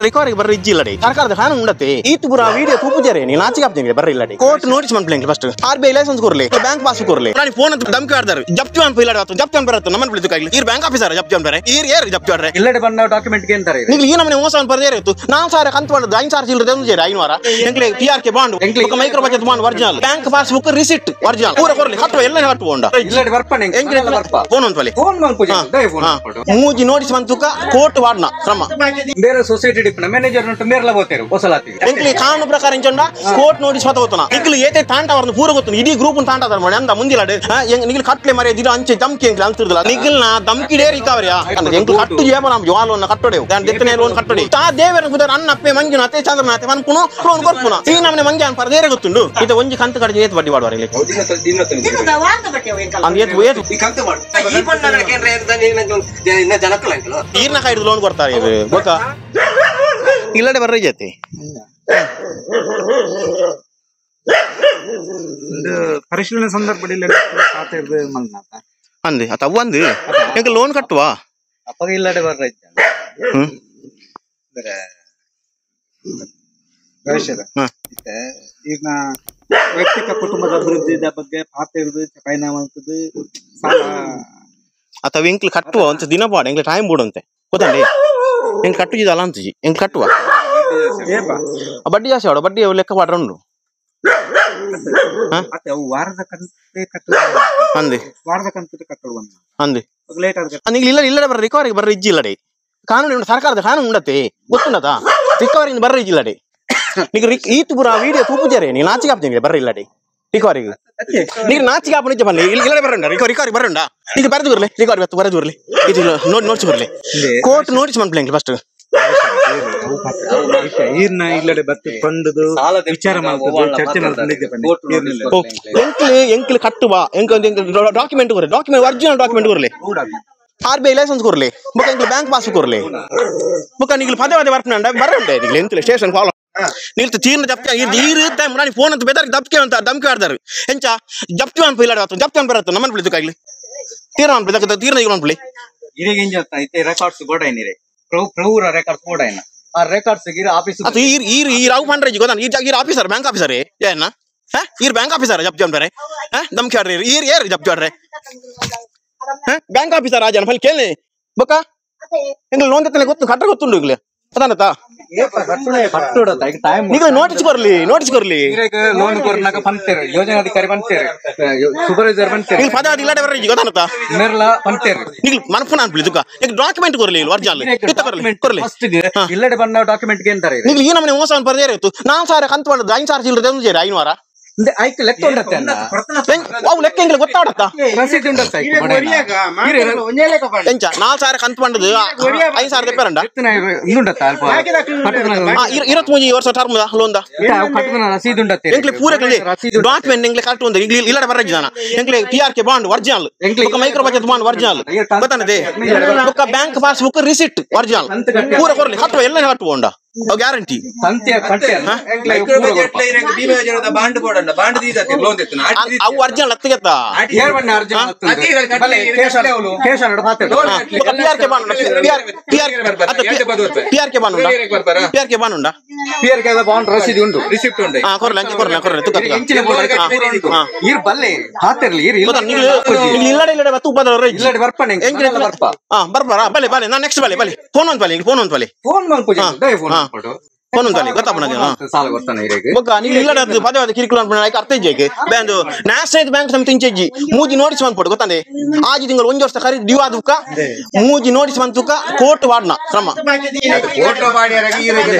Recovery ಬರ್ರಿ ಇಜ್ಜಿಲ್ಲಡೆ ಸರ್ಕಾರದ ಕಾನೂನು ಉಂಡತೆ ಈತು ಪುರ ವಿಡಿಯೋ ತೂಪುಜಾರೆ ನೀ ನಾಚಿಗೆ ಆಪ್ತೀನಿ ಬರ್ರಿ ಇಲ್ಲಡೆ ಕೋರ್ಟ್ ನೋಟಿಸ್ ಮನ್ಪ್ಲೆ first R B I licence ಕೊರ್ಲಿ bank pass ಕೊರ್ಲಿ ನಾನು ಫೋನ್ ಅಂತ ಧಮಕಿ ಆಡ್ದಾರೆ ಜಪ್ತಿ ಅನ್ ಇಲ್ಲ ಜಪ್ತಿ ಅನ್ ಬರತ್ತ ನಮ್ಮನ್ ಪ್ಲೇಸ್ ಕಾಗ್ಲಿ ಈರ್ ಬ್ಯಾಂಕ್ ಆಫೀಸರ್ ಜಪ್ತಿ ಅನ್ ಬರೆ ಈರ್ ಏರ್ ಜಪ್ತಿ ಆಡ್ರೆ ಇಲ್ಲಡೆ ಬಂದ ಡಾಕ್ಯುಮೆಂಟ್ ಗೆ ಅಂತಾರೆ ನೀವು ಈ ನಮ್ಮನೆ ಮೋಸ ಅನ್ ಬರ್ದೇ ಇತ್ತು ನಾನು ಸಾರ ಕಂತು ಮಾಡೋದು 5 ಸಾವಿರ ಚಿಲ್ಲರೆ ತಂದು 500 ಎಂಕ್ಲೆ P R K bond micro budget bond original bank passbook receipt original ಪೂರ ಕೊರ್ಲಿ ಕಟ್ಟುವ ಎಲ್ಲ ಕಟ್ಟುವ ಉಂಡ ಇಲ್ಲಡೆ ಬರ್ಪಣೆ ಎಂಕ್ಲೆ ಫೋನ್ ಅಂತ ಫೋನ್ ಮಲ್ಪುಜಿ ದಯ ಫೋನ್ ಮೂಜಿ ನೋಟಿಸ್ ಮಂತುಕ ಕೋರ್ಟ್ ವಾರ್ಡ್ನ ಕ್ರಮ ಬೇರೆ ಸೊಸೈಟಿ ಡಿಪ್ನ ಮ್ಯಾನೇಜರ್ ನಂಟು ಮೇರ್ಲ ಬೋತೇರು ಹೊಸಲಾತಿ ಎಂಕ್ಲಿ ಕಾನೂನು ಪ್ರಕಾರ ಇಂಚೊಂಡ ಕೋರ್ಟ್ ನೋಟಿಸ್ ಮತ ಗೊತ್ತನ ಎಂಕ್ಲಿ ಏತೆ ತಾಂಟ ಅವರನ್ನು ಪೂರ ಗೊತ್ತು ಇಡೀ ಗ್ರೂಪ್ ತಾಂಟ ಮಾಡಿ ಅಂದ ಮುಂದಿಲಾಡೆ ನಿಗಿಲ್ ಕಟ್ಲೆ ಮರೆ ದಿನ ಅಂಚೆ ದಮ್ಕಿ ಎಂಕ್ಲಿ ಅಂತಿರ್ದಿಲ್ಲ ನಿಗಿಲ್ನ ದಮ್ಕಿಡೇ ರಿಕವರಿಯಾ ಎಂಕ್ಲಿ ಕಟ್ಟು ಜೇಬ ನಮ್ಮ ಜವಾಲೋನ್ನ ಕಟ್ಟೊಡೆ ದಾನ್ ದೆತ್ತನೆ ಲೋನ್ ಕಟ್ಟೊಡೆ ತಾ ದೇವರನ ಕುದರ ಅನ್ನ ಅಪ್ಪೆ ಮಂಜುನ ಅತೆ ಚಂದ್ರನ ಅತೆ ಮನ್ಪುನು ಲೋನ್ ಕೊರ್ಪುನ ಈ ನಮ್ಮನೆ ಮಂಜ ಅನ್ ಪರದೇರೆ ಗೊತ್ತುಂಡು ಇದ ಒಂಜಿ ಕಂತು ಕಡಿಜೆ ಏತ್ ಬಡ್ಡಿ ಮಾಡುವಾರ ಇಲ್ಲಿ ಅಂದ್ ಏತ್ ಏತ್ ಈ ಕಂತು ಮಾಡು ಈ ಪಣ್ಣಗಳ ಕೇಂದ್ರ ಇನ್ನ ಜನಕ್ಕಲ್ಲ ಅಂಕಲ್ ಈರ್ನ ಕಾಯ್ದು ಲೋನ್ ಕೊಡ್ತಾರೆ ಇದು ಗೊತ್ತಾ ಇಲ್ಲಡೆ ಬರ್ರಿ ಜೊತೆ ಪರಿಶೀಲನೆ ಸಂದರ್ಭದಲ್ಲಿ ಅಂದೆ ಅತ್ತ ಒಂದು ಎಂಕ ಲೋನ್ ಕಟ್ಟುವ ಅಪ್ಪಗ ಇಲ್ಲಡೆ ಬರ್ರ ಭವಿಷ್ಯದ ಈಗ ವೈಯಕ್ತಿಕ ಕುಟುಂಬದ ಅಭಿವೃದ್ಧಿಯ ಬಗ್ಗೆ ಪಾತ್ರ ಇರುದು ಚಪಾಯಿನ ಮಾಡ್ತದೆ ಸಾಲ ಅಥವಾ ಎಂಕ್ಲು ಕಟ್ಟುವ ಅಂತ ದಿನ ಪಾಡ ಎಂಕ್ಲೆ ಟೈಮ್ ಬಿಡುವಂತೆ ಗೊತ್ತಂడి ಎಂಕ್ ಕಟ್ಟುಜಿದಲ್ಲ ಅಂತಿಜಿ ಎಂಕ್ ಕಟ್ಟುವ ಬಡ್ಡಿ ಜಾಸ್ತಿ ಆಡ ಬಡ್ಡಿ ಲೆಕ್ಕ ಪಾಡ್ರ ಉಂಡು ವಾರದ ಕಂತೆ ಕಟ್ಟುವ ಅಂದೆ ವಾರದ ಕಂತೆ ಕಟ್ಟುವ ಅಂದೆ ಲೇಟ್ ಆದ ನೀವು ಇಲ್ಲ ಇಲ್ಲ ಬರ್ರಿ ರಿಕವರಿ ಬರ್ರಿ ಇಜ್ಜಿ ಇಲ್ಲಡೆ ಕಾನೂನು ಸರ್ಕಾರದ ಕಾನೂನು ಉಂಡತೆ ಗೊತ್ತುಂಡತಾ ರಿಕವರಿ ಬರ್ರಿ ಇಜ್ಜಿ ಇಲ್ಲಡೆ ನೀವು ಈತು ಪುರ ವಿಡಿಯೋ ತೂಪುಜಾರೆ ನೀ ನಾಚಿಗೆ ಆಪ್ತೀನಿ ಬರ್ರಿ ಇಲ್ಲಡೆ ರಿಕವರಿಗೆ ನೀವು ನಾಚಿಗೆ ಆಪನ ಇಜ್ಜೆ ಬನ್ನಿ ಇಲ್ಲಿ ಇಲ್ಲಡೆ ಬರಂಡ ರಿಕವರಿ ಬರಂಡ ಈಗ ಬರೆದು ಬರ್ಲಿ ರಿಕವರಿ ಬತ್ತು ಬರೆದು ಬರ್ಲಿ ಇದು ನೋಟ್ ನೋಟ್ಸ್ ಬರ್ಲಿ ಕೋರ್ಟ್ ನೋಟಿಸ್ ಮನ್ಪ್ಲೆ ಫಸ್ಟ್ ಈರ್ನ ಇಲ್ಲಡೆ ಬತ್ತು ಬಂದದು ವಿಚಾರ ಮಾಡ್ತದೆ ಚರ್ಚೆ ಮಾಡ್ತದೆ ಎಂಕ್ಲಿ ಎಂಕ್ಲಿ ಕಟ್ಟುವ ಎಂಕ್ ಡಾಕ್ಯುಮೆಂಟ್ ಕೊರ್ಲಿ document original document ಕೊರ್ಲಿ R B I licence ಕೊರ್ಲಿ ಬೊಕ್ಕ ಎಂಕ್ಲಿ ಬ್ಯಾಂಕ್ ಪಾಸ್ ಕೊರ್ಲಿ ಬೊಕ್ಕ ನೀವು ಪದೇ ಪದೇ ಬರ್ಪುಂಡ ಬರಂಡೆ ನೀವು ಎಂಕ್ಲಿ ಸ್ಟೇಷನ್ ಫಾಲೋ ನಿಲ್ತು ತೀರ್ನ ಜಪ್ತಿ ಈರು ನಾನು ಫೋನ್ ಅಂತ ಬೆದರ್ ದಪ್ಕೆ ಅಂತ ದಮ್ಕೆ ಆಡ್ದಾರೆ ಎಂಚ ಜಪ್ತಿ ಅನ್ಪ ಇಲ್ಲ ಜಪ್ತಿ ಅನ್ ಬರತ್ತ ನಮ್ಮನ್ ಪ್ಲೇಸ್ ಕಾಗ್ಲಿ ತೀರ ಅನ್ಪ ತೀರ್ನ ಈಗ ಅನ್ಪಲಿ ಇರೆಗೆ ಎಂಜ ಐತೆ ರೆಕಾರ್ಡ್ಸ್ ಬೋಡೈನಿರೆ ಪ್ರೌರ ರೆಕಾರ್ಡ್ಸ್ ಬೋಡೈನ ಆ ರೆಕಾರ್ಡ್ಸ್ ಗಿರ ಆಫೀಸ್ ಅದು ಈರ್ ಈರ್ ಈ ರಾವ್ ಪಂಡ್ರೆ ಗೊತ್ತಾನ ಈ ಜಾಗ officer bank officer ಏನ ಹಾ ಈರ್ ಬ್ಯಾಂಕ್ ಆಫೀಸರ್ ಜಪ್ತಿ ಅನ್ಬಾರೆ ಹಾ ದಮ್ಕೆ ಆಡ್ರಿ ಈರ್ ಏರ್ ಜಪ್ತಿ ಆಡ್ರೆ ಹಾ ಬ್ಯಾಂಕ್ ಆಫೀಸರ್ ಆಜನ ಫಲ್ ಕೇಳಿ ಬೊಕ್ಕ ಎಂಗ್ಲ ಲೋನ್ ತತ್ತನೆ ಗೊತ್ತು ಕಟ್ಟ ಗೊತ್ತುಂಡು ಈಗಲೇ ಅದಾನತಾ ನೀವು ನೋಟಿಸ್ ಕೊರ್ಲಿ ನೋಟಿಸ್ ಕೊರ್ಲಿ ಲೋನ್ ಕೊರ್ನಾಗ ಪಂತೇರು ಯೋಜನಾಧಿಕಾರಿ ಪಂತೇರು ಸೂಪರ್ವೈಸರ್ ಪಂತೇರು ನೀವು ಪದ ಇಲ್ಲಡೆ ಬರ್ರಿ ಗೊತ್ತಾನತಾ ಮೇರ್ಲ ಪಂತೇರು ನೀವು ಮನಪುನ ಅನ್ಪಲಿ ತುಕ ಈಗ ಡಾಕ್ಯುಮೆಂಟ್ ಕೊರ್ಲಿ ಒರಿಜಿನಲ್ ಇತ್ತ ಕೊರ್ಲಿ ಕೊರ್ಲಿ ಫಸ್ಟ್ ಇಲ್ಲಡೆ ಬಂದ ಡಾಕ್ಯುಮೆಂಟ್ ಗೆ ಅಂತಾರೆ ನೀವು ಈ ನಮ್ಮನೆ ಮೋಸ ಅನ್ ಬರ್ದೇ ಇತ್ತು ನಾನು ಸಾರ ಕಂತು ಮಾಡೋದು 5 ಸಾವಿರ ಚಿಲ್ಲರೆ ತಂದು 500 ಐಕ್ ಲೆಕ್ಕ ಉಂಡತ್ತೆ ಅಣ್ಣ ಅವು ಲೆಕ್ಕ ಎಂಗ್ಲ ಗೊತ್ತಾಡತ್ತಾ ರಸೀದಿ ಉಂಡತ್ತೆ ಎಂಚ 4 ಸಾವಿರ ಕಂತು ಮಾಡೋದು 5 ಸಾವಿರ ತೆಪ್ಪರಂಡ ಉಂಡತ್ತ ಅಲ್ಪ 23 ವರ್ಷ ಟರ್ಮ್ ಲೋನ್ ಕಟ್ಟುನ ರಸೀದಿ ಉಂಡತ್ತೆ ಎಂಕ್ಲೆ ಪೂರ ಡಾಕ್ಯುಮೆಂಟ್ ಎಂಗ್ಲೆ ಕರೆಕ್ಟ್ ಉಂದು ಇಲ್ಲಡೆ ಬರ್ರ ಜನ ಎಂಕ್ಲೆ P R K bond original micro budget bond original ಗೊತ್ತಾನದೆ ಬೊಕ್ಕ bank passbook receipt original ಪೂರ ಕೊರ್ಲಿ ಕಟ್ಟುವ ಎಲ್ಲ ಕಟ್ಟುವ ಉಂಡ ಗ್ಯಾರಂಟಿ ಬಾಂಡ್ ಬೋಡಣ್ಣ ಬಾಂಡ್ ದೀದತ್ತೆ ಲೋನ್ ದೆತ್ತನ ಅವು original ಅತ್ತಿಗೆತ್ತ P R K bond P R K bond ಉಂಡ P R K bond ಉಂಡ P R K bond ರಸೀದಿ ಉಂಟು ರಿಸಿಪ್ಟ್ ಉಂಟು ಹಾ ಕೊರ್ಲೆ ಅಂಚೆ ಕೊರ್ಲೆ ಕೊರ್ಲೆ ತುಕ್ಕ ತುಕ್ಕ ಈರ್ ಬಲ್ಲೆ ಹಾತಿರ್ಲಿ ಈರ್ ಇಲ್ಲಡೆ ಇಲ್ಲಡೆ ಬತ್ತು ಉಪದ್ರ ಇಲ್ಲಡೆ ಬರ್ಪಣೆ ಬರ್ಪ ಹಾ ಬರ್ಬಾರ ಬಲೆ ಬಲೆ ನಾನು ನೆಕ್ಸ್ಟ್ ಬಲೆ ಬಲೆ ಫೋನ್ ಒಂದು ಬಲೆ ಫೋನ್ ಒಂದು ಬಲೆ ಫೋನ್ ಮಲ್ಪುಜಿ ದಯ ಫೋನ್ ಮಲ್ಪಡು ಫೋನ್ ಒಂದು ಗೊತ್ತಾಪುನ ಸಾಲ ಕೊಡ್ತಾನೆ ಇರೆಗ್ ಬೊಕ್ಕ ನೀವು ಇಲ್ಲಡೆ ಅದು ಪದೇ ಪದೇ ಕಿರಿಕುಲ ಅನ್ಪುನ ಐಕ್ ಅರ್ಥ ಇಜ್ಜೆ ಬ್ಯಾಂದು ನ್ಯಾಷನಲ್ ಬ್ಯಾಂಕ್ ಸಮಿತಿ ಇಂಚೆಜ್ಜಿ ಮೂಜಿ ನೋಟಿಸ್ ಮನ್ಪೊಡು ಗೊತ್ತಂದೆ ಆಜಿ ತಿಂಗಳು ಒಂಜಿ ವರ್ಷ ಖರೀದಿ ಡ್ಯೂ ಆದುಕ ಮೂಜಿ ನೋಟಿಸ್ ಮಂತುಕ ಕೋರ್ಟ್ ವಾರ್ಡ್ನ ಕ್ರಮ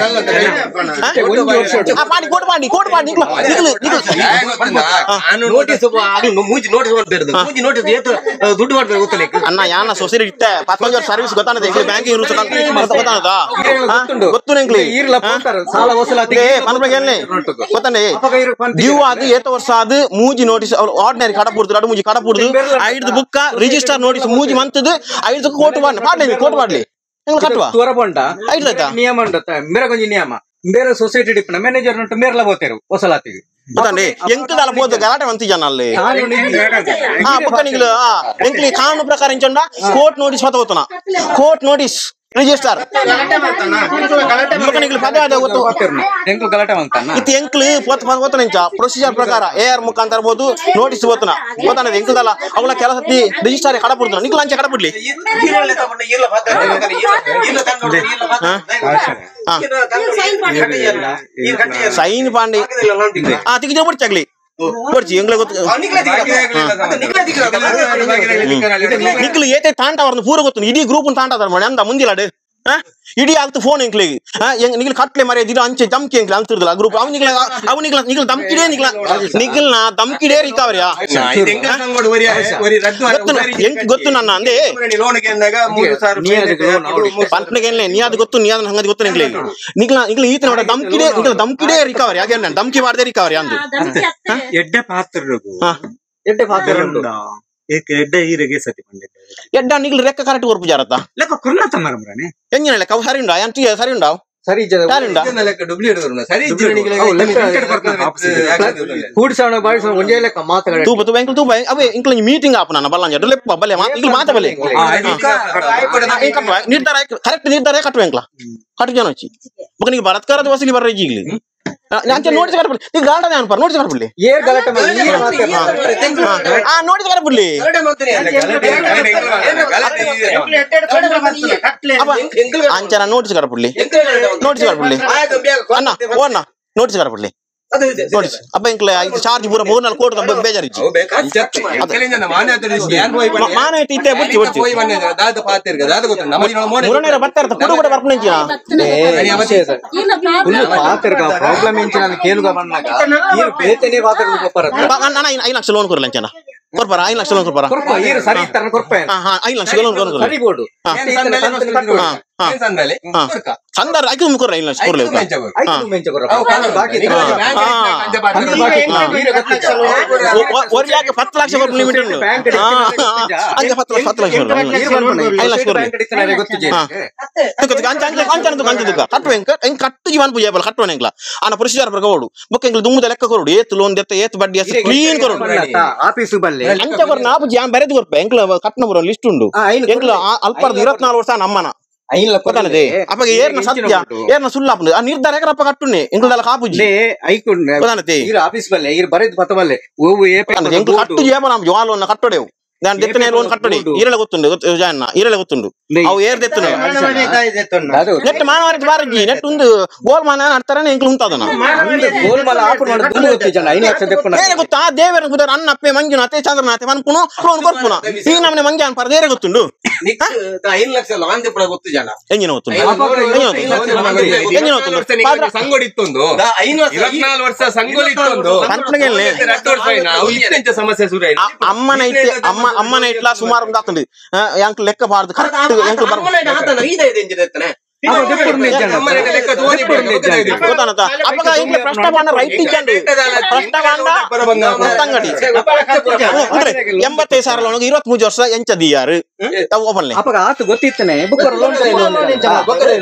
ಪಾಡಿ ಕೋರ್ಟ್ ಪಾಡಿ ಕೋರ್ಟ್ ಪಾಡಿ ನಿಗ್ಲು ನೋಟಿಸ್ ಮೂಜಿ ನೋಟಿಸ್ ಮಾಡ್ಬೇಕು ಮೂಜಿ ನೋಟಿಸ್ ಏತು ದುಡ್ಡು ಮಾಡ್ಬೇಕು ಗೊತ್ತಲ್ಲ ಅಣ್ಣ ಯಾನ ಸೊಸೈಟಿ ಇಟ್ಟ 15 ವರ್ಷ ಸರ್ವಿಸ್ ಗೊತ್ತಾನದೆ ಬ್ಯಾಂಕಿಂಗ್ ರೂಲ್ಸ್ ಗೊತ್ತಾನದಾ ಗೊತ್ತು ಎಂಕ್ಲಿ ಸಾಲ ವಸೂಲಾತಿ ಗೊತ್ತಾನೆ ಡ್ಯೂ ಅದು ಏತ ವರ್ಷ ಅದು ಮೂಜಿ ನೋಟಿಸ್ ಆರ್ಡಿನರಿ ಕಡ ಪುಡ್ದು ಮೂಜಿ ಕಡ ಪುಡ್ದು ಐದು book register notice ಮೂಜಿ ಮಂತದ್ದು ಐದು ಕೋರ್ಟ್ ಮಾಡಿ ಪಾಡ್ಲಿ ಕೋರ್ಟ್ ಮಾಡ್ಲಿ ಕಟ್ಟುವ ತೋರಬೊಂಡ ನಿಯಮ ಉಂಡತ್ತ ಮೇರೆ ನಿಯಮ ಬೇರೆ ಸೊಸೈಟಿ ಡಿಪ್ನ ಮ್ಯಾನೇಜರ್ ನಂಟು ಮೇರ್ಲ ಬೋತೇರು ವಸಲಾತಿಗೆ ಗೊತ್ತಾನೆ ಎಂಕದಾಲ ಪೋದು ಗಲಾಟೆ ಮಂತಿ ಜನ ಅಲ್ಲಿ ಹಾ ಪಕ್ಕ ನಿಗ್ಲು ಎಂಕ್ಲಿ ಕಾನೂನು ಪ್ರಕಾರ ಇಂಚೊಂಡ ಕೋರ್ಟ್ ನೋಟಿಸ್ ಮತ ಗೊತ್ತನ ಕೋರ್ಟ್ ನೋಟಿಸ್ Register ಎಂಕ್ಲು ಪೋತನ procedure ಪ್ರಕಾರ ಎ ಆರ್ ಮುಖಾಂತರ ಬೋದು ನೋಟಿಸ್ ಹೋತನ ಹೋತಾನ ಎಂಕ್ಲದಲ್ಲ ಅವಳ ಕೆಲಸ ರಿಜಿಸ್ಟರ್ ಕಡಪುಡ್ತಾನ ನಿಕ್ಲು ಅಂಚೆ ಕಡಪುಡ್ಲಿ ಸೈನ್ ಪಾಂಡಿ ಆ ತಿಕ್ಕಿದ್ರೆ ಬಿಡ್ಚಾಗ್ಲಿ ಕೊಡ್ಚಿ ಎಂಗ್ಲ ಗೊತ್ತು ನಿಕ್ಲು ಏತೆ ತಾಂಟ ಅವ್ರನ್ನ ಪೂರ ಗೊತ್ತು ಇಡೀ ಗ್ರೂಪ್ ತಾಂಟ ಮನೆ ಅಂದ ಮುಂದಿಲಾಡು ಇಡೀ ಆಗ್ತು ಫೋನ್ ಎಂಕ್ಲಿಗೆ ನಿಗ್ಲು ಕಟ್ಲೆ ಮರೆ ದಿನ ಅಂಚೆ ಜಮ್ಕಿ ಎಂಕ್ಲೆ ಅಂತಿರ್ದಲ್ಲ ಗ್ರೂಪ್ ಅವನಿಗ್ಲ ಅವನಿಗ್ಲ ನಿಗ್ಲ ದಮ್ಕಿಡೇ ನಿಗ್ಲ ನಿಗ್ಲ್ನ ದಮ್ಕಿಡೇ ರಿಕವರಿಯಾ ಎಂಕ್ ಗೊತ್ತು ನನ್ನ ಅಂದೇ ಪಂಪ್ನಿಗೆ ನೀ ಅದು ಗೊತ್ತು ನೀ ಅದನ್ನ ಹಂಗದ್ ಗೊತ್ತು ನಿಗ್ಲಿ ನಿಗ್ಲ ನಿಗ್ಲ ಈತ ನೋಡ ದಮ್ಕಿಡೇ ನಿಗ್ಲ ದಮ್ಕಿಡೇ ರಿಕವರಿ ಹಾಗೆ ದಮ್ಕಿ ಮಾಡದೆ ರಿಕವರಿ ಅಂದು ಎಡ್ಡೆ ಪಾತ್ರ ಎಡ್ಡೆ ಪಾತ್ರ ಎಡ್ಡೆ ಈರೆಗೆ ಸತಿ ಪಂಡಿತ ಎಡ್ಡ ನಿಗ್ಲು ಲೆಕ್ಕ ಕರೆಕ್ಟ್ ಕೊರ್ಪು ಜಾರತ್ತ ಲೆಕ್ಕ ಕುರ್ನಾತ ಮರಮ್ರಾನೆ ಎಂಜಿನ ಲೆಕ್ಕ ಸರಿ ಉಂಡಾ ಎಂತ ಸರಿ ಉಂಡಾ ಸರಿ ಕೂಡ್ಸೋಣ ಬಾಳಿಸೋಣ ಒಂದೇ ಲೆಕ್ಕ ಮಾತುಗಳ ತೂಪ ತೂಪ ಎಂಕ್ಲು ತೂಪ ಅವೇ ಇಂಕ್ಲ ಮೀಟಿಂಗ್ ಆಪ ನಾನು ಬಲ್ಲ ಲೆಪ್ಪ ಬಲ್ಲೆ ಇಂಕ್ಲು ಮಾತ ಬಲ್ಲೆ ನಿರ್ಧಾರ ಕರೆಕ್ಟ್ ನಿರ್ಧಾರ ಕಟ್ಟುವ ಎಂಕ್ಲ ಕಟ್ಟು ಜನ వచ్చి ಬೊಕ ನೀ ಬಲತ್ಕಾರದ ವಸೂಲಿ ಬರ್ರೆ ಈಗಲಿ ನಾನು ನೋಟಿಸ್ ಕಟ್ಟಬಿಡ್ಲಿ ನೀ ಗಾರ್ಡನ್ ಅನ್ಪಾರ ನೋಟಿಸ್ ಕಟ್ಟಬಿಡ್ಲಿ ಏರ್ ಗಲಾಟೆ ಆ ನೋಟಿಸ್ ಕಟ್ಟಬಿಡ್ಲಿ ಅಂಚನ ನೋಟಿಸ್ ಕಟ್ಟಬಿಡ್ಲಿ ನೋಟಿಸ್ ಕಟ್ಟಬಿಡ್ಲಿ ಅಣ್ಣ ಓ ಅಣ್ಣ ನೋಟಿಸ್ ಕಟ್ಟಬಿಡ್ಲಿ ನೋಟಿಸ್ ಅಪ್ಪ ಇಂಕ್ಲೆ ಚಾರ್ಜ್ ಪೂರ 3-4 ಕೋಟಿ ಬೇಜಾರಿಚ್ಚಿ ಮಾನ ಇತ್ತೆ ಬುಡ್ಚಿ ಬುಡ್ಚಿ ಮೂರನೇರ ಬರ್ತಾ ಇರ್ತ ಕುಡು ಕೂಡ ಬರ್ಪುಣೆಂಚಿನ ಪ್ರಾಬ್ಲಮ್ ಎಂಚಿನ ಕೇಳುಗ ಬಂದಾಗ ಬೇತನೇ ಪಾತ್ರ 5 ಲಕ್ಷ ಲೋನ್ ಕೊರಲ್ಲ ಅಂಚನ ಕೊರ್ಪಾರ 5 ಲಕ್ಷ ಲೋನ್ ಕೊರ್ಪಾರ ಸರಿ ಕೊರ್ಪ 5 ಲಕ್ಷ ಲೋನ್ ಕೊರ್ಪ ಸರಿ ಬೋಡು ಸಂದಾರ ಐದು ಕೊರ್ರ 5 ಲಕ್ಷ ಕೊರ್ಲೆ 10 ಲಕ್ಷ ಕೊರ್ಪ ಲಿಮಿಟ್ ಉಂಟು ಅಂಚೆ 10 ಲಕ್ಷ 10 ಲಕ್ಷ 5 ಲಕ್ಷ ಕೊರ್ಲೆ ಕಟ್ಟುವ ಎಂಕ್ ಕಟ್ಟು ಜೀವನ್ ಪೂಜೆ ಬಲ್ಲ ಕಟ್ಟುವ ಎಂಕ್ಲ ಆನ ಪ್ರೊಸೀಜರ್ ಪ್ರಕಾರ ಓಡು ಬೊಕ್ಕ ಎಂಕ್ಲ ದುಮ್ಮದ ಲೆಕ್ಕ ಕೊರಡು ಏತ್ ಲೋನ್ ದೆತ್ತ ಏತ್ ಬಡ್ಡಿ ಕ್ಲೀನ್ ಕೊರಡು ಆಫೀಸು ಬಲ್ಲೆ ಅಂಚ ಕೊರ ನಾಪು ಜಾನ್ ಬರೆದು ಕೊರ್ಪ ಎಂಕ್ಲ ಕಟ್ಟನ ಬರೋ ಲಿಸ್ಟ್ ಉಂಡು ಎಂಕ್ಲ ಅಲ್ಪರ್ದ 24 ವರ್ಷ ನಮ್ಮನ ಗೊತ್ತಾನದೆ ಅಪ್ಪಗೆ ಏರ್ನ ಸತ್ಯ ಏರ್ನ ಸುಳ್ಳಾಪುಂಡು ಆ ನಿರ್ಧಾರ ಯಾಕರಪ್ಪ ಕಟ್ಟುನೆ ಎಂಕ್ಲದಲ್ಲ ಕಾಪುಜಿ ಗೊತ್ತಾನತೆ ಆಫೀಸ್ ಬಲ್ಲೆ ಇರ್ ಬರೆದು ಪತ್ತ ಬಲ್ಲೆ ಓವು ಎಂಕ್ಲ ಕಟ್ಟು ಜೇಬ ನಮ್ ಜೋಲನ್ನ ಕಟ್ಟೊಡೆವು ನಾನು ದೆತ್ತನೆ ಲೋನ್ ಕಟ್ಟಡಿ ಈರಳೆ ಗೊತ್ತುಂಡು ಜಾನ್ನ ಈರಳೆ ಗೊತ್ತುಂಡು ಅವು ಏರ್ ದೆತ್ತುನ ನೆಟ್ ಮಾನವರಿಗೆ ಬಾರಜ್ಜಿ ನೆಟ್ ಒಂದು ಗೋಲ್ ಮಾನ ನಡ್ತಾರನೆ ಎಂಕ್ಲು ಉಂಟಾದನ ಬೇರೆ ಗೊತ್ತಾ ದೇವರ ಕುದರ ಅನ್ನ ಅಪ್ಪೆ ಮಂಜುನಾಥೆ ಚಂದ್ರನಾಥೆ ಮನ್ಪುನು ಲೋನ್ ಕೊರ್ಪುನ ಈ ನಮ್ಮನೆ ಮಂಜ ಅನ್ಪಾರ ದೇರೆ ಗೊತ್ತುಂಡು 5 ಲಕ್ಷ ಲೋನ್ ದೆಪ್ಪುನ ಗೊತ್ತು ಜನ ಎಂಜಿನ ಗೊತ್ತುಂಡು ಸಂಗೋಡಿ ಇತ್ತೊಂದು 24 ವರ್ಷ ಸಂಗೋಲಿ ಇತ್ತೊಂದು ಸಮಸ್ಯೆ ಶುರು ಅಮ್ಮನ ಅಮ್ಮ ಅಮ್ಮನ ಇಟ್ಲ ಸುಮಾರು ಉಂಟಾಗ್ತದೆ ಎಂಕ್ ಲೆಕ್ಕ ಬಾರ್ದು ಕರೆಕ್ಟ್ ಎಂಕ್ ಅಪ್ಪಗ ಇಂಕ್ಲೆ ಪ್ರಶ್ನೆ ಬಾಂಡ ರೈಟ್ ಇಜ್ಜಂಡು ಪ್ರಶ್ನೆ ಬಾಂಡ ಅಂಗಡಿ ಅಂದ್ರೆ 85,000 ಲೋನ್ 23 ವರ್ಷ ಎಂಚ ದಿಯಾರು ಓಪನ್ ಅಪ್ಪಗ ಆತು ಗೊತ್ತಿತ್ತನೆ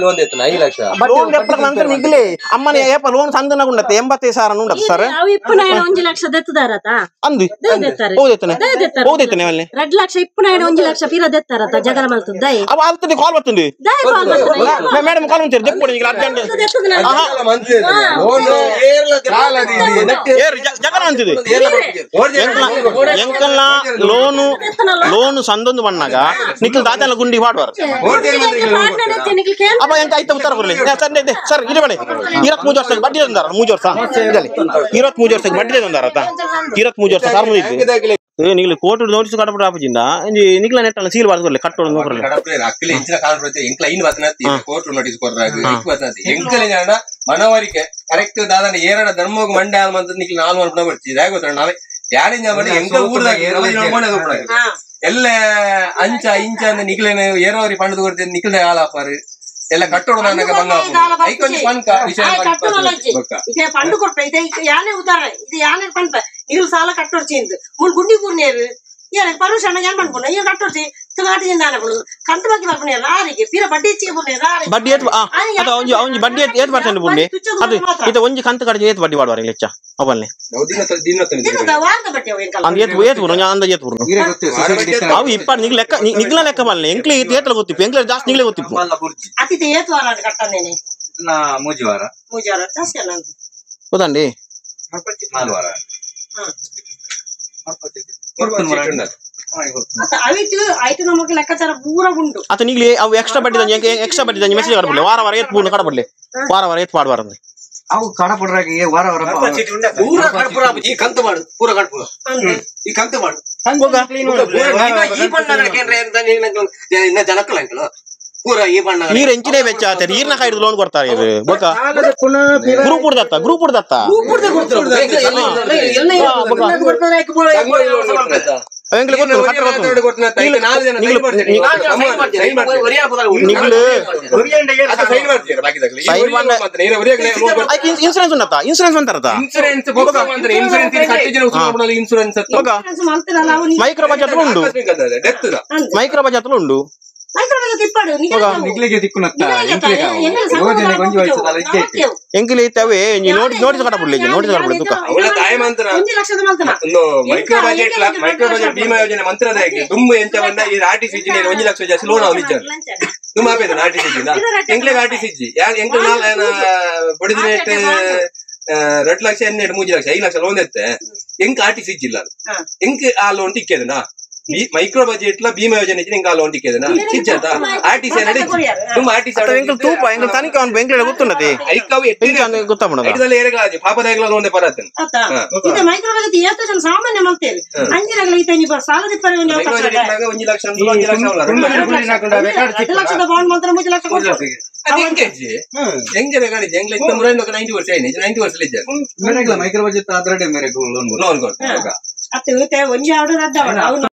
ಲೋನ್ ದೆತ್ತನ 5 ಲಕ್ಷ ಲೋನ್ ದೆಪ್ಪಡ ನಂತರ ನಿಗ್ಲೆ ಅಮ್ಮನೆ ಏಪ ಲೋನ್ ಸಂದನ ಉಂಡತ್ತೆ 85,000 ಉಂಡತ್ತೆ ಸರ್ ಅವು ಇಪ್ಪನಾಯನ 1 ಲಕ್ಷ ದೆತ್ತದಾರತ ಅಂದು ಹೋದೆತ್ತನೆ ಹೋದೆತ್ತನೆ ಅವಲ್ಲಿ 2 ಲಕ್ಷ ಇಪ್ಪನಾಯನ 1 ಲಕ್ಷ ಪೀರ ದೆತ್ತಾರತ ಜಗಳ ಮಲ್ತದ ದಯ ಅವ ಆಲ್ತದೆ ಕಾಲ್ ಬರ್ತುಂಡು ದಯ ಕಾಲ್ ಬರ್ತುಂಡು ಮೇಡಮ್ ಕಾಲ್ ಉಂಟು ದೆಪ್ಪುಡು ನಿಗ್ಲ ಅರ್ಜೆಂಟ್ ಜಗಳ ಅಂತಿದೆ ಎಂಕಲ್ನ ಲೋನು ಲೋನು ಸಂದೊಂದು ಬಣ್ಣಾಗ ನಿಖಿಲ್ ದಾದನ ಗುಂಡಿ ಮಾಡುವಾರ ಅಪ್ಪ ಎಂಕ ಐತ ಉತ್ತರ ಕೊರ್ಲಿ ಸರ್ ಸರ್ ಇಡ ಬಳೆ 23 ವರ್ಷ ಬಡ್ಡಿ ತಂದಾರ 3 ವರ್ಷ 23 ವರ್ಷ ಬಡ್ಡಿ ತಂದಾರ 23 ವರ್ಷ ಸರ್ ಮುಗಿತು ನಿಗ್ಲು ಕೋರ್ಟ್ ನೋಟಿಸ್ ಕಟ್ಟಬಿಟ್ಟು ಆಪುಜಿಂದ ನಿಗ್ಲ ನೆಟ್ಟಲ್ಲ ಸೀಲ್ ಬಾರ್ದು ಕೊರ್ಲೆ ಕಟ್ಟೋಡು ಕೊರ್ಲೆ ಅಕ್ಕಲೆ ಇಂಚಿನ ಕಾಲ ಎಂಕ್ಲ ಐನ್ ಬರ್ತನತ್ತಿ ಕೋರ್ಟ್ ನೋಟಿಸ್ ಕೊರ್ರಾಗ ಐಕ್ ಬರ್ತನತ್ತಿ ಎಂಕಲೆ ಜಾಣ ಮನವರಿಕೆ ಕರೆಕ್ಟ್ ದಾದನ ಏರಡ ಧರ್ಮೋಗ ಮಂಡೆ ಆಲ್ ಮಂತ ನಿಕ್ಲ ನಾಲ್ ಮನ್ಪುಣ ಬರ್ತಿ ಇದಾಗ ಗೊತ್ತ ನಾವೇ ಯಾರಿಂದ ಮಾಡಿ ಎಂಕಲ್ ಊರ್ದಾಗ ಎಲ್ಲ ಅಂಚ ಇಂಚ ಅಂದ ನಿಕ್ಲೇನ ಏರೋರಿ ಪಂಡದು ಕೊಡ್ತೇನೆ ನಿಕ್ಲದ ಆಲಾಪಾರು ಎಲ್ಲ ಕಟ್ಟೋಡು ನನಗೆ ಬಂಗ ಐಕೊಂಜಿ ಪನ್ಕ ವಿಷಯ ಪಂಡು ಕೊಡ್ಪ ಇದೆ ಯಾನೇ ಉದಾರ ಇದು ಯಾನೇ ಪನ್ಪ ನೀರು ಸಾಲ ಕಟ್ಟೋಡ್ಚಿ ಇಂದು ಮುಲ್ ಗುಂಡಿ ಕೂರ್ನೇರು ಏನ ಪರ್ಮಿಷನ್ ಏನ್ ಪನ್ಪುನ ಈಗ ಕಟ್ಟೋಡ್ಚಿ ಬಡ್ಡಿ ಏತ್ ಅದ ಒಂಜಿ ಒಂಜಿ ಬಡ್ಡಿ ಏತ್ ಪರ್ಸೆಂಟ್ ಬುಂಡಿ ಅದು ಇದು ಒಂಜಿ ಕಂತು ಕಡಿಮೆ ಏತ್ ಬಡ್ಡಿ ಪಾಡುವಾರ ಲೆಚ್ಚ ಅವಲ್ನೆ ಅಂದ್ ಏತ್ ಏತ್ ಬುರು ಅಂದಾಜ್ ಏತ್ ಬುರು ಅವು ಇಪ್ಪ ನಿಗ್ ಲೆಕ್ಕ ನಿಗ್ಲ ಲೆಕ್ಕ ಮಲ್ನೆ ಎಂಕ್ಲೆ ಏತ್ಲ ಗೊತ್ತಿಪ್ಪು ಎಂಕ್ಲೆ ಜಾಸ್ತಿ ನಿಗ್ಲೆ ಗೊತ್ತಿಪ್ಪು ಗೊತ್ತಂಡಿ ಅತ ನಿಗ್ಲಿ ಅವು ಎಕ್ಸ್ಟ್ರಾ ಬಡ್ಡಿ ಎಕ್ಸ್ಟ್ರಾ ಬಡ್ಡಿ ಮೆಸೇಜ್ ಕಡಪಡ್ಲಿ ವಾರ ವಾರ ಏತ್ ಪೂರ್ಣ ಕಡಪಡ್ಲಿ ವಾರ ವಾರ ಏತ್ ಪಾಡ್ವಾರ ಅವು ಕಡಪಡ್ರಾಗಿ ವಾರ ವಾರ ಪೂರ ಕಡಪುರ ಈ ಕಂತು ಮಾಡು ಪೂರ ಕಡಪುರ ಈ ಕಂತು ಮಾಡು ಈ ಬಣ್ಣ ಜನಕ್ಕಲ್ಲ ಅಂಕಲ್ ಪೂರ ಈ ಬಣ್ಣ ನೀರ್ ಎಂಚಿನೇ ವೆಚ್ಚ ಆತ ನೀರ್ನ ಕಾಯ್ದು ಲೋನ್ ಕೊಡ್ತಾರೆ ಇದು ಬೊಕ್ಕ ಗ್ರೂಪ್ ಹುಡ್ದತ್ತ ಗ್ರೂಪ್ ಹುಡ್ದತ್ತ ಇನ್ಸೂರೆನ್ಸ್ ಉಂಟಾ ಇನ್ಸೂರೆನ್ಸ್ ಅಂತಾರತ ಮೈಕ್ರೋ ಬಜೆಟ್ ಉಂಡು ಮೈಕ್ರೋ ಬಜೆಟ್ ಉಂಡು ಎಂಕಿಲೆ ಇತ್ತವೆ ನೋಟಿಸ್ ಕಡಪಡ್ಲಿ ನೋಟಿಸ್ ಕಡಪಡ್ಲಿ ದುಃಖ ಮೈಕ್ರೋ ಬಜೆಟ್ ಮೈಕ್ರೋ ಬಜೆಟ್ ಭೀಮಾ ಯೋಜನೆ ಮಂತ್ರದ ದುಂಬು ಎಂತ ಬಂದ ಈ ಆರ್ ಟಿ ಸಿ ಒಂಜಿ ಲಕ್ಷ ಜಾಸ್ತಿ ಲೋನ್ ಅವನಿಜ್ಜ ದುಂಬು ಆಪೇದ ಆರ್ ಟಿ ಸಿ ಎಂಕ್ಲೆಗ್ ಆರ್ ಟಿ ಸಿ ಎಂಕ್ಲೆ ಬಡಿದಿನೇಟ್ 2 ಲಕ್ಷ 2 3 ಲಕ್ಷ 5 ಲಕ್ಷ ಲೋನ್ ಎತ್ತೆ ಎಂಕ್ ಆರ್ ಟಿ ಸಿ ಇಲ್ಲ ಎಂಕ್ ಆ ಲೋನ್ ಟಿಕ್ಕೇದನಾ ಮೈಕ್ರೋ ಬಜೆಟ್ ಲ ಭೀಮಾ ಯೋಜನೆ ಎಂಕ್ ಆ ಲೋನ್ ಟಿಕ್ಕೇದನಾ ಸಿಜ್ಜತ ಆರ್ ಟಿ ಸಿ ತುಂಬ ಆರ್ ಟಿ ಸಿ ತೂಪ ಎಂಕ್ ತನಿಖೆ ಅವ್ನು ಬೆಂಗಳೂರು ಗೊತ್ತುಂಡತಿ ಗೊತ್ತಾಪುಂಡು ಪಾಪದಾಯಕಲ ಲೋನ್ ಪರತ್ತೆ ಮೈಕ್ರೋ ಬಜೆಟ್ ಏತ ಜನ ಸಾಮಾನ್ಯ ಮಲ್ತೇವೆ ಅಂಜಿನಗಲ ಈತ ಸಾಲ ದಿಪ್ಪರೆ ಒಂಜಿ ಲಕ್ಷ ಒಂಜಿ ಲಕ್ಷ 2 ಲಕ್ಷದ ಬಾಂಡ್ ಮಾತ್ರ 3 ಲಕ್ಷ ಕೊಡ್ತಾರೆ ಹೆಂಗೆ ಬೇಕಾಡಿದ್ದೆ ಎಂಗ್ಲ ಇತ್ತ 90 ವರ್ಷ 90 ವರ್ಷ ಮೈಕ್ರೋ ಬಜೆಟ್ ಆದ್ರೆ ಲೋನ್ ಲೋನ್ ಕೊಡ್ತಾರೆ ಅತ್ತೆ ಒಂಜಿ ಆರ್ಡರ್ ಅದ್ದ